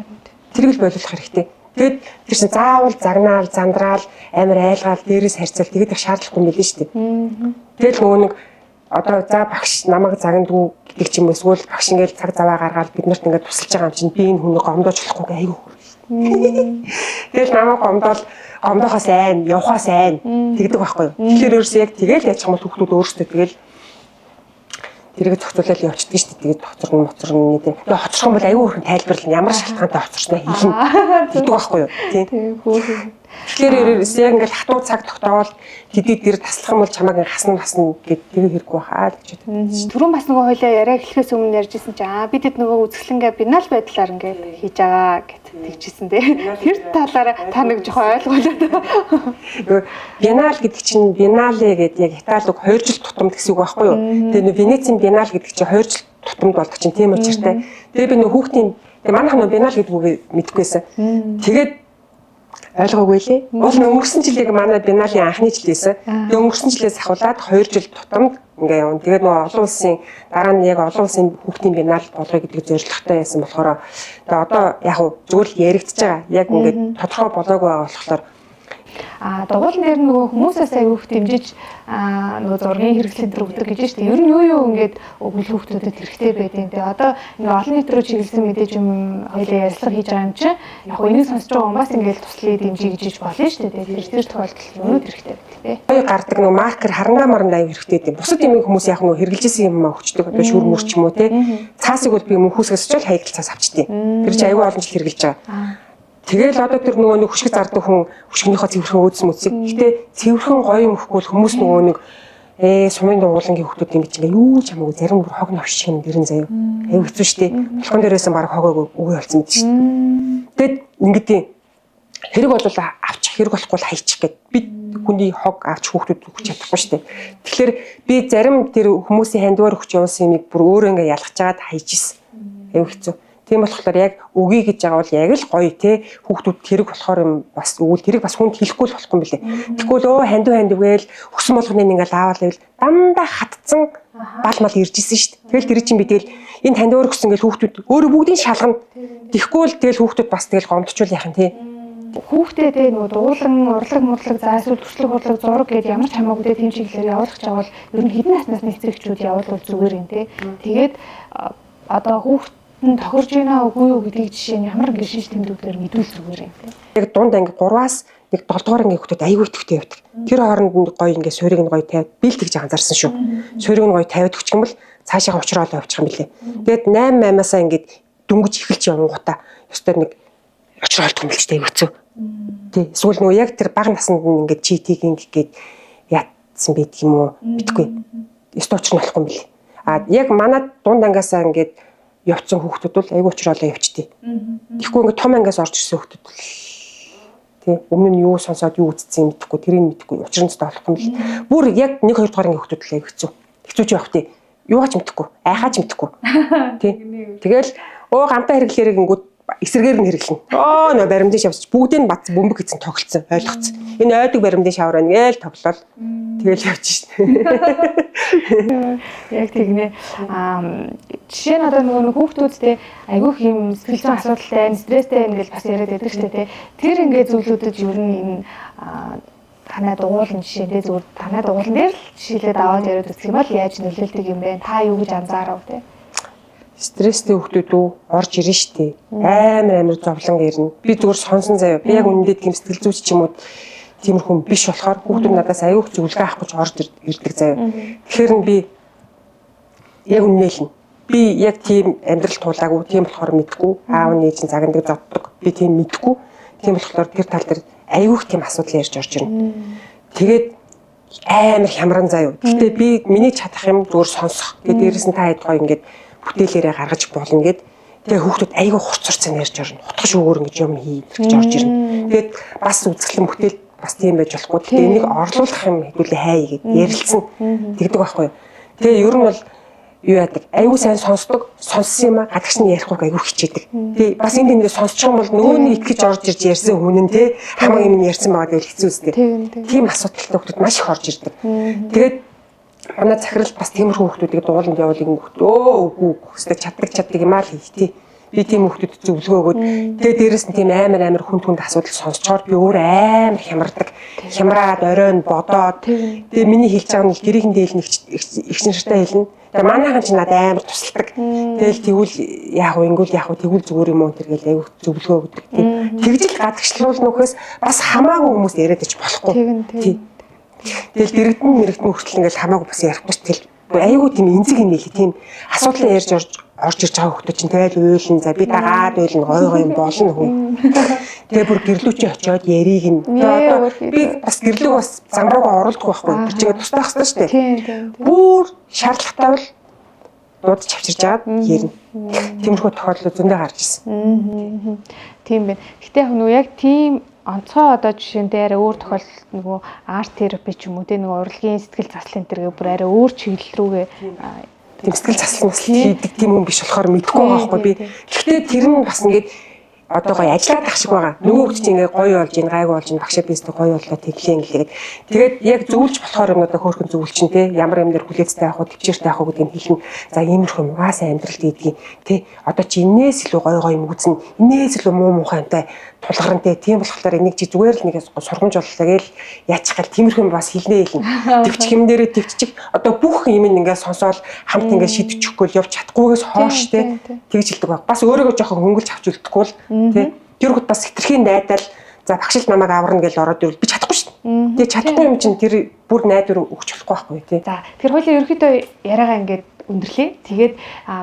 Тэрийг л боловсруулах хэрэгтэй. Тэгэд тэр чинь заавал загнаал, зандраал, амар айлгаал, дээрээс харьцаал тэгээд их шаардлагагүй юм билий шүү дээ. Тэгэл нөгөө нэг одоо за багш намайг загнадгүй гэдэг ч юм уу эсвэл багш ингээл цаг заваа гаргаад бид нарт ингээд тусалж байгаа юм чинь би энэ хүнийг гомдоож болохгүй гэх айгүй. Тэгэл намайг гомдоол гомдохоос айн, явхаас айн тэгдэг байхгүй юу. Тэгэхээр ерөөсөө яг тэгэл яачих юм бол хүүхдүүд өөрсдөө тэгэл тэрийг зохицуулаад явчихдаг шүү дээ. Тэгээд хоцорно, моцорно тийм. Тэгээ хоцрох юм бол аюу хөөрхөн тайлбарлана. Ямар шалтгаантай хоцорсноо хэлнэ. Тэгдэг байхгүй юу. Тийм. Тэгэхээр ерөөсөө яг ингээл хатуу цаг тогтоовол тэдий дэр таслах юм бол чамайг ингээ хасна басна гэд тэгээ хэрэггүй хаа гэж боддог. Түрүүн бас нөгөө хоёлаа яриа эхлэхээс өмнө ярьжсэн чи бид хэд нөгөө үзэсгэлэнгээ биенал байдлаар ингээд хийж байгаа гэт тэгжсэн тий. Тэр талаараа та нэг жоохон ойлгуулаад. Нөгөө биенал гэдэг чинь биенале гэдэг яг итали үг 2 жил тутамд гэсэн үг байхгүй юу? Тэгээ нөгөө Венецийн биенал гэдэг чинь 2 жил тутамд болдог чинь тийм учиртай. Тэгээ би нөгөө хүүхдийн тэгээ манайх нөгөө биенал гэдэг үгийг мэдэхгүйсэн. Тэгээд ойлгоогүй лээ. Уул нь өнгөрсөн жил яг манай биеналийн анхны жил байсан. Тэгээ өнгөрсөн жилээс ахуулаад 2 жил тутамд ингээ явна. Тэгээд нөгөө олон улсын дараа нь яг олон улсын хүүхдийн биенал болгоё гэдэг зорилготой байсан болохоор тэгээ одоо яг зүгээр л яригдчихэж байгаа. Яг ингээд тодорхой болоогүй байгаа болохоор Дугуул нэр нөгөө хүмүүсээс аягүй их дэмжиж нөгөө зургийн хэрэгслэн төр өгдөг гэж шүү дээ. Ер нь юу ингээд өгөл хүүхдүүдэд хэрэгтэй байдیں۔ Тэгээ одоо ингээ олон нийт рүү чиглэсэн мэдээж юм хоёлаа ярьцлага хийж байгаа юм чинь яг хөө энийг сонсож байгаа хүмүүс ингээд туслая дэмжиж гэж болно шүү дээ. Тэр тохиолдолд юунууд хэрэгтэй байдаг те. Гоё гардаг нөгөө маркер харандаа марандаа аягүй хэрэгтэй гэдэг. Бусад юм хүмүүс яг нөгөө хэрэглэжсэн юм аа өгчдөг. Одоо шүр мөр ч юм уу те. Цаасыг бол би мөнхүүсгээс ч л хаягдал цаас авчдیں۔ Тэр чинь аягүй олон жил хэрэглэж байгаа. Тэгэл одоо тэр нөгөө нэг хөшиг зардаг хүн хөшгөнийхөө цэвэрхэн өөдс мүцэг. Гэтэ цэвэрхэн гоё юм өгөхгүй бол хүмүүс нөгөө нэг сумын дугуулангийн хүүхдүүд ингэж ингээ юу ч хамаагүй зарим бүр хог новш шиг дэрэн заяа. Аюу хэцүү шттэ. Толгон дээрээс нь баг хог үгүй болсон мэт шттэ. Тэгэд ингэдیں۔ Хэрэг бол авчих, хэрэг болохгүй бол хайчих гэд. Бид хүний хог авч хүүхдүүд өгч чадахгүй шттэ. Тэгэхээр би зарим тэр хүмүүсийн хандивар өгч явуулсан юмыг бүр өөрөө ингээ ялгаж чагаад хайж исэн. Аюу хэцүү. Тийм болохоор яг өгье гэж байгаа бол яг л гоё те хүүхдүүд тэрэг болохоор юм бас өгвөл тэрэг бас хүнд хэлэхгүй л болохгүй юм билээ. Тэгэхгүй л өө хандив хандив гээл өксөн болгоны ингээл аавал байвал дандаа хатцсан бал мал ирж исэн шүү дээ. Тэгэл тэр чинь би тэгэл энэ хандив өгсөн гээл хүүхдүүд өөрөө бүгдийг шалгана. Тэгэхгүй л тэгэл хүүхдүүд бас тэгэл гомдчвол яах юм те. Хүүхдээ те нөгөө дуулан урлаг мурлаг за эсвэл төрслөг хурлаг зураг гэдээ ямар ч хамаагүй те тийм чиглэлээр явуулах чавал ер нь хэдэн наснаас эцэгчүүд явуулвал зүгээр юм те. Тэгээд одоо хүүхд нь тохирж байна үгүй юу гэдгийг жишээ нь ямар нэгэн шинж тэмдгүүдээр мэдүүл зүгээр юм те. Яг дунд анги 3-аас нэг 7 дугаар ангийн хүүхдүүд аягүй идэвхтэй явдаг. Тэр хооронд нь гоё ингээ суурийг нь гоё тавиад би л тэгж анзаарсан шүү. Суурийг нь гоё тавиад өгчих юм бол цаашаа учраа олоо явчих юм билээ. Тэгээд 8 8-асаа ингээд дөнгөж эхэлж явангуудаа ёстой нэг учраа олдох юм л ч аягүй хэцүү. Тий. Эсвэл нөгөө яг тэр бага наснд нь ингээд чи тийг ингээ гээд яатсан байдаг юм уу мэдгүй. Ёстой учраа болохгүй юм билээ. А яг манай дунд ангиасаа ингээд явцсан хүүхдүүд бол айгүй учраалаа явчихдээ. Тэгэхгүй ингээд том ангиас орж ирсэн хүүхдүүд бол тий өмнө нь юу сонсоод юу үзсэн мэдэхгүй тэрийг мэдэхгүй учрын цэцтэй болохгүй юм л. Бүр яг 1 2 дугаар ангийн хүүхдүүд л айгүй хэцүү. Хэцүү ч явах тий. Юугаач мэдэхгүй, айхаач мэдэхгүй. Тий. Тэгэл гамтаа хэрэглээрээ гингүүд эсрэгээр нь хэрэглэнэ. Нөө баримтын шавч бүгдийг нь бац бөмбөг хийсэн тоглолцсон, ойлгоцсон. Энэ ойдог баримтын шавар байна гээл тоглол. Тэгэл явж шин. Яг тэгнэ. Жишээ нь одоо нөгөө хүүхдүүдтэй айгүйх юм сэтгэл зүйн асуудалтай, стресстэй байна гэж бас яриад байдаг шүү дээ. Тэр ингээд зүйлүүдэд ер нь энэ танай дугуулan жишээ те зүгээр танай дугуулan дээр л жишээлээд аваад яриад үзэх юм бол яаж нөлөөлдөг юм бэ? Та юу гэж анзаарав те? Стресстэй хүүхдүүд үү орж ирнэ штэ. Амар зовлон ирнэ. Би зүгээр сонсон заяа. Би яг үнэндээ тийм сэтгэл зүйч ч юм уу тиймэрхүү хүн биш болохоор хүүхдүүд надаас аюух зөвлөгөө авах гэж орж ирдэг заяа. Тэгэхээр нь би яг үнэнээ хэлнэ. Би яг тийм амьдрал туулаагүй, тийм болохоор мэдгүй. Аав нь ээж нь загнадаг, зоддог. Би тийм мэдгүй. Тийм болохоор тэр тал дээр аюух тийм асуудал ярьж орж ирнэ. Тэгээд амар хямран заяа. Гэхдээ би миний чадах юм зүгээр сонсох. Тэгээд дээрэс нь та хэд гоё ингээд бүтээлээрээ гаргаж болно гэд. Тэгээ хүүхдүүд айгүй хурц хурцаар ярьж орно. Утга шүүгээр ингэж юм хий гэж орж ирнэ. Тэгээд бас үзэсгэлэн бүтээл бас тийм байж болохгүй. Тэгээ энийг орлуулах юм хэдүүлээ хай гэд ярилцсан. Тэгдэг байхгүй юу. Тэгээ ер нь бол юу яадаг? Айгүй сайн сонсдог. Сонссон юм а гадагш нь ярихгүй айгүй хичээдэг. Тэгээ бас энд ингээд сонсчих юм бол нөгөө нэг итгэж орж ирж ярьсан хүн нь те хамаг юм ярьсан байгаа гэвэл хэцүү үстэй. Тийм асуудалтай хүүхдүүд маш их орж ирдэг. Тэгээд манай захирал бас тиймэрхүү хүүхдүүдийг дууланд явуул ингэнгүүт үгүй хэвээр чаддаг юм аа л хий тий. Би тийм хүүхдүүдэд зөвлөгөө өгөөд тэгээ дээрэс нь тийм амар хүнд асуудал сонсчоор би өөр амар хямардаг. Хямраад оройн бодоод тэгээ миний хэлж байгаа нь гэрийнхэндээ хэлнэ, эгч нартай хэлнэ. Тэгээ манайхан ч надад амар тусалдаг. Тэгэл тэгвэл яах вэ, ингэвэл яах вэ, тэгвэл зүгээр юм уу тэр гээл айгүй зөвлөгөө өгдөг тий. Тэгж л гадагшлуул нөхөөс бас хамаагүй хүмүүс яриад ич болохгүй. Тий. Тэгэл дэрэгдэн мэрэгдэн хүртэл ингээл хамаагүй бас ярихгүй ш. Тэгэл айгүй тийм эмзэг юм лээ. Тийм асуудлаа ярьж орж ирж байгаа хүмүүс чинь тэгэл уйлан за би дагаад уйлан гой гой юм болно хүн. Тэгээ бүр гэрлүүчээ очиод яриг нь. Одоо би бас гэрлүүг бас замруугаа оруулдаг байхгүй. Тэр чигээ тусдах хэрэгтэй шүү дээ. Бүр шаардлагатай бол дуудаж авчирж аваад ярина. Тиймэрхүү тохиолдол зөндөө гарч ирсэн. Тийм байна. Гэтэ яг нөө яг тийм онцгой одоо жишээнтэй арай өөр тохиолдолд нөгөө арт терапи ч юм уу те нөгөө урлагийн сэтгэл заслын тэргээ бүр арай өөр чиглэл рүүгээ тийм сэтгэл заслал хийдэг тийм хүн биш болохоор мэдэхгүй байгаа байхгүй би. Гэхдээ тэр нь бас ингээд одоо гоё ажиллаад ах шиг байгаа. Нөгөө хүмүүс чинь ингээд гоё болж ийн, гайгүй болж ийн, багшаа бизнес гоё боллоо тэглээ ингээд. Тэгээд яг зөвлөж болохоор юмнуудаа хөөрхөн зөвлөчин те ямар юм дээр хүлээцтэй авах уу, төвчээртэй авах уу гэдгийг хэлнэ. За иймэрхүү юм угаасаа амьдралд ийдгийг те одоо чи энээс илүү гоё гоё юм үзнэ. Энээс илүү муу муухай юмтай тулгарн те тийм болохоор энийг чи зүгээр л нэг сургамж боллоо гээл яачих гал тиймэрхүү юм бас хэлнэ хэлнэ. Төвчих юм дээрээ төвччих. Одоо бүх юм ингээд сонсоол хамт ингээд шийдчихгүй л явж чадахгүйгээс хойш те тэгж хэлдэг баг. Бас өөрийгөө жоохон хөнгөлж авч үлдэхгүй л тий. Тэр хүүхд бас хитрхийн найдал за багш л намайг аварна гэж ороод ирвэл би чадахгүй шүү дээ. Тэгээ чадахгүй юм чинь тэр бүр найдвар өгч болохгүй байхгүй тий. За тэр хоёлаа ерөөхдөө яриагаа ингээд өндөрлөө. Тэгээд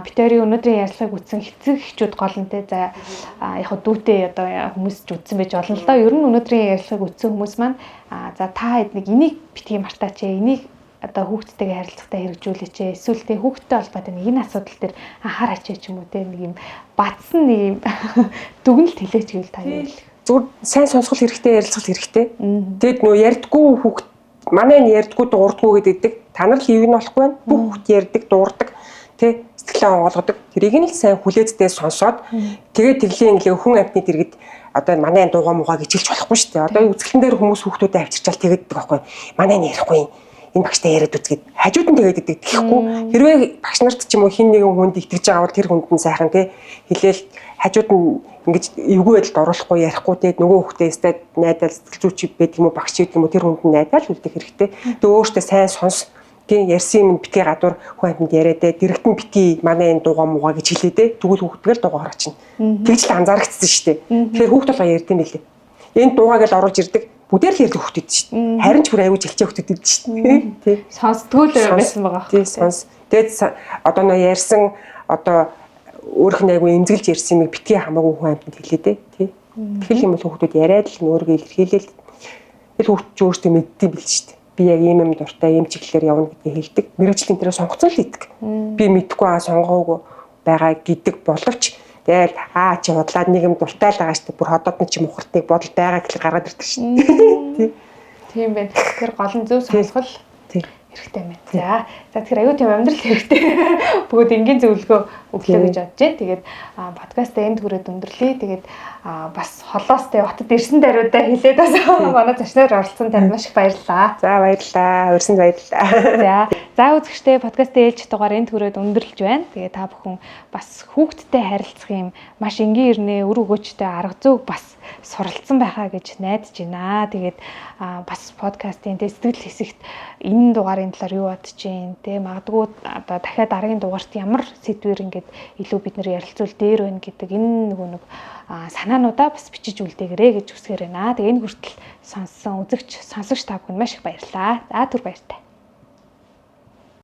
бид хоёрын өнөөдрийн ярилцлагыг үзсэн эцэг эхчүүд гол нь те за яг хөө дүүтэй одоо хүмүүс ч үзсэн байж болно л доо. Ер нь өнөөдрийн ярилцлагыг үзсэн хүмүүс маань за та хэд нэг энийг битгий мартаач ээ. Энийг одоо хүүхдтэйгээ харилцагтаа хэрэгжүүлээч ээ. Эсвэл те хүүхдтэй холбоотой нэг энэ асуудал дээр анхаараач ч юм уу те нэг юм батсан нэг юм дүгнэлт хэлээч гэвэл та юу хэлэх? Зүгээр сайн сонсгол хэрэгтэй, ярилцгал хэрэгтэй. Тэгэд нөө ярьдггүй хүүхд манай энэ ярьдггүй дуурдггүй гэдэг. Та нар л хийв нь болохгүй байна. Бүх хүүхд ярьдаг, дуурдаг, тэ сэтгэлээ онгойлгодог. Тэрийг нь л сайн хүлээцтэй сонсоод тэгээд тэглээ инглээ хүн амьтны дэргэд одоо манай энэ дуугаа муугаа гэж хэлж болохгүй шүү дээ. Одоо үзэсгэлэн дээр хүмүүс хүүхдүүдэд авчирчаал тэгэддэг байхгүй. Манай энэ ярихгүй. Энэ багштай яриад үзгээд хажууд нь тэгээд идэг тэгэхгүй. Хэрвээ багш нарт ч юм уу хин нэгэн хүнд итгэж байгаа бол тэр хүнд нь сайхан тий хэлээл хажууд нь ингэж эвгүй байдалд оруулахгүй ярихгүй тий нөгөө хүүхдээ өстэй найдал сэтгэл зүйч байдаг юм уу багш байдаг юм уу тэр хүнд нь найдаал үлдэх хэрэгтэй. Тэгээ өөртөө сайн сонс тий ярьсан юм битгий гадуур хүн амьтанд яриад дээ дэрэгтэн битгий манай энэ дуугаа муугаа гэж хэлээ дээ. Тэгвэл хүүхдгээл дуугаа ороочно. Тэгж л анзаарчихсан шүү дээ. Тэгэхээр хүүхд болгоо ярьд юм билээ. Энэ дуугааг л оруулж ирдэг. Бүгдээр л ярьдаг хүүхдүүд шүү дээ. Харин ч бүр аягүй жилчээ хүүхдүүд шүү дээ. Тий. Сонсдгоо л байсан байгаа. Тий, сонс. Тэгээд одоо нөө ярьсан одоо өөрөх нь аягүй эмзэглэж ярьсан юмыг битгий хамаагүй хүн амьтанд хэлээ дээ. Тий. Тэгэл юм бол хүүхдүүд яриад л өөрийгөө илэрхийлээл. Тэгэл хүүхд ч өөртөө мэддэм бил шүү дээ. Би яг ийм юм дуртай, ийм чиглэлээр явна гэдгийг хэлдэг. Мэргэжлийн тэрэ сонгоцсон л идэг. Би мэдхгүй аа сонгоогүй байгаа гэдэг боловч тэгэл аа чи худлаад нэг юм дуртай л байгаа шүү дээ. Бүр ходоод нь чи мухартыг бодол байгаа гэхэл гараад ирдэг шүү дээ. Тий. Тийм байна. Тэгэхээр гол нь зөв сонсгол. Тий. Хэрэгтэй байна. За. За, тэгэхээр аюу тийм амьдрал хэрэгтэй. Бөгөөд энгийн зөвлөгөө өглөө гэж бодож байна. Тэгээд подкастаа энд хүрээд өндөрлөе. Тэгээд бас холоос те хотод ирсэн даруйдаа хэлээд бас манай зочноор оролцсон танд маш их баярлалаа. За, баярлалаа. Урьсанд баярлалаа. За. За, үзэгчдээ, подкастын ээлж дугаар энд хүрээд өндөрлөж байна. Тэгээд та бүхэн бас хүүхдтэй харилцах юм маш энгийн ирнэ үр өгөөчтэй арга зүйг бас суралцсан байхаа гэж найдаж байна. Тэгээд бас подкастын тэ сэтгэл хэсэгт энэ дугаарын талаар юу бодож чинь те, магадгүй одоо дахиад дараагийн дугаарт ямар сэдвэр ингээд илүү бид нэр ярилцвал дээр байна гэдэг энэ нөгөө нэг санаануудаа бас бичиж үлдээгээрэй гэж хүсгээр байна. Тэгээ энэ хүртэл сонссон үзэгч, сонсогч та бүхэнд маш их баярлалаа. За, түр баяртай.